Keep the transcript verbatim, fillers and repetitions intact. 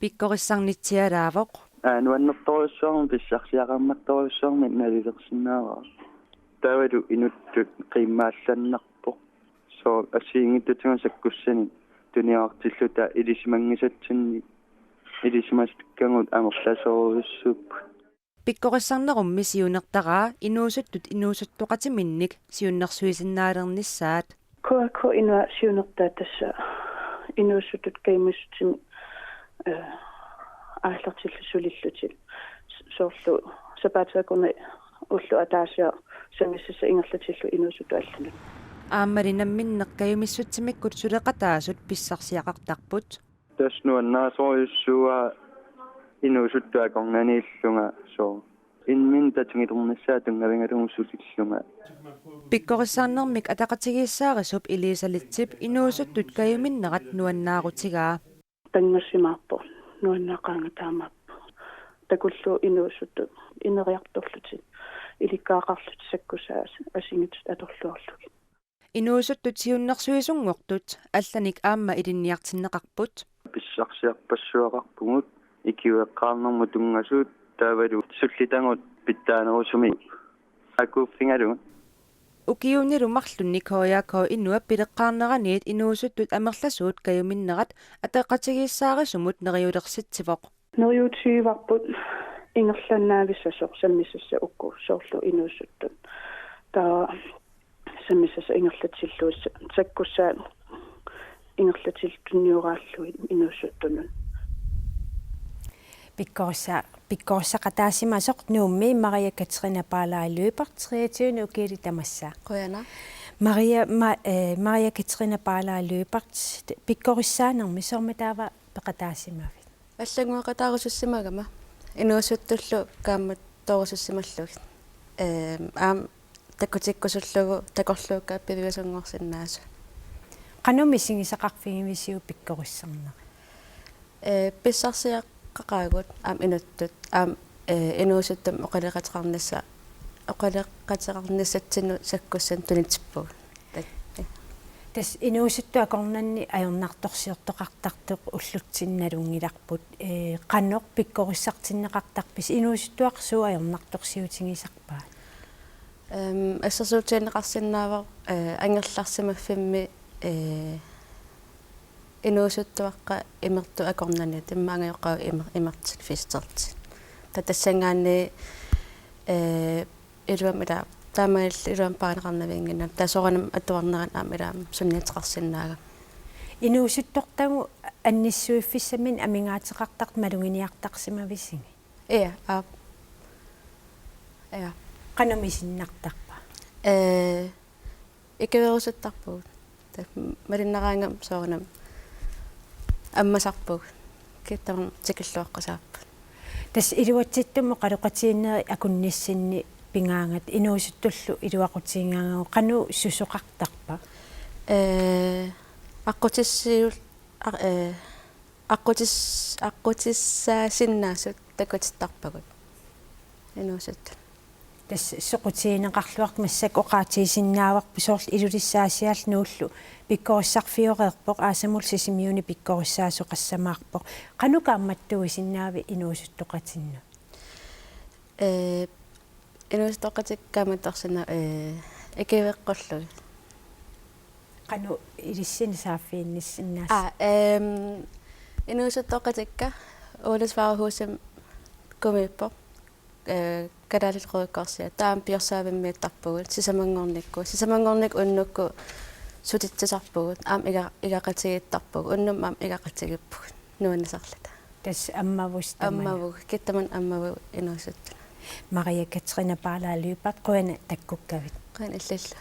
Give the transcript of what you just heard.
pikkorissarnitsialaavoq. Aa, nuannertorujussuarmik pissarsiaqarnartorujussuarmik nalilersinnaavara. Taavalu inuttut qiimmaallannarpoq. Sooq assigiinngitsutigut sakkussanik tuniorartilluta ilisimanngisatsinnik ilisimasakkagut amerlasoorujussuupput. Pikkorissarnerummi siunertaraa inuusuttut inuusuttoqatiminnik siunnersuisinnaalernissaat. K A K Inua siunertaa tassa inuusuttut kajumissutsimik, eh, aallartillugu sulillutik. Soorlu sapaatip akunneranut ulloq ataaseq sammisassat ingerlatillugu inuusuttut allanut. Aammali namminneq kajumissutsimikkut suleqataasut pissarsiaqartarput. Tassa nuannaasorujussuuara inuusuttut akornanniillunga, sooq imminut tatigilernissaa tunngavigalugu sulillunga. Pikkorissarnermik ataqatigiissaarisup Elisa Letzip inuusuttut kajuminnerat nuannaarutigaa. Tanngassimaarpoq, nuannaaqaanga taamaappoq. Takullugu inuusuttut ineriartorlutik ilikkagaqarlutik sakkussaat assigiinngitsut atorluarlugit. Inuusuttut siunnersuisunngortut allanik aamma ilinniartinneqarput. Pissarsiarpassuaqarpugut ikiueqqaarnermut tunngasut taavalu sullitagut pitsaanerusumik akuuffigalugu. Ukiunilu marlunni K A K Inuap pileqqaarneraniit inuusuttut amerlasuut kajuminnerat ataqatigiissaarisumut neriulersitsivoq. Neriuutigivarput ingerlannavissasoq sammisassat uku soorlu inuusuttut. Taava sammisassat ingerlatillugu sakkussaat ingerlatillugu tunniuraallugit inuusuttunut. Pikkorissa-, pikkorissaqataasimasoq Nuummi Maria Katrine Barlai Lyberth, treogtyve ukiulik tamassaaq. Qujanaq. Maria, ma-, eh, Maria Katrine Barlai Lyberth, pikkorissaanermi soormi taava peqataasimavit? Allannguaqataarusussimagama inuusuttullu kaammatoorusussimallugit. Ehm, aamma takutikkusullugu takorluukkaat piviusunngorsinnaasut. Qanoq misigisaqarfigivisiuk pikkorissarneri? Ee, pissarsiaqaqaagut aamma inuttut aamma, ee, inuusuttumik oqaloqateqarnissa-, oqaloqateqarnissatsinnut sakkussanik tunitsippugut. Tak-, ee. Tassa inuusuttut akornanni ajornartorsiortoqartartut ullutsinnut nalunngilarput, ee, qanoq pikkorissartinneqartarpisi, inuusuttuaqqat suut ajornartorsiutigisarpaat? Ehm, assersuutigineqarsinnaavoq, eh, angerlarsimaffimmi, eh, inuusuttuaqqat imertut akornanni, immaqa angajoqqaat imer-, imertut festertut. Taava tassanngaanniit, eh, iluamik ila-, taamaalillutik iluamik paarineqarnaviannginnami, taava soorunami atuarneranni aamma ilaa sunniuteqarsinnaagami. Inuusuttortagut annissuiffissaminnik amigaateqartartut maluginiartarsimavisigit? Ia, aap. Ia. Qanoq misinnartarpa? Ee, ikiuerusuttarpugut. Tassa malinnaraangama soorunami ammasarpugut. Kisianni tamarmik tikilluaqqusaapput. Tassa iluatsittumik oqaloqatigiinnerit akunnissinni pigaangat inuusuttullu iluaqutigigaangakkit qanoq susoqartarpa? Ee, aqqutissiul-, a-, ee, Aqqutis-, aqqutissaasinnaasut takutittarpagut inuusuttut. Tassa soqutigineqarluartoq massakkut oqaatigisinnaavarput soorlu Ilulissat Aasiaat Nuullu pikkorissarfioreerpoq, aasamullu Sisimiuni pikkorissaasoqassamaarpoq. Qanoq kaammattuisinnaavit inuusuttoqatinnut? Ee, inuusuttoqatikka kaammattorsinnaavoq, ee, ikiueqqullugit. Qanoq ilissinnut saaffiginnissinnaassavat? Aa, ehm, inuusuttoqatikka Oles Varehusimi kumiippoq, ee, kalaallit Røde Korsiat. Taava aamma piorsaavimmik ittarpugut sisamanngornikkut. Sisamanngornikkut unnukkut sutitsisarpugut. Aamma iga-, igaqatigiittarpugut. Unnummut aamma igaqatigiippugut. Nuannisarluta. Tassa ammavussi tamanna. Ammavut, kisianni tamanna ammavut inuusuttut. Maria Katrine Barlai Lyberth, qujanaq takkukkavit. Qujanaq illillu.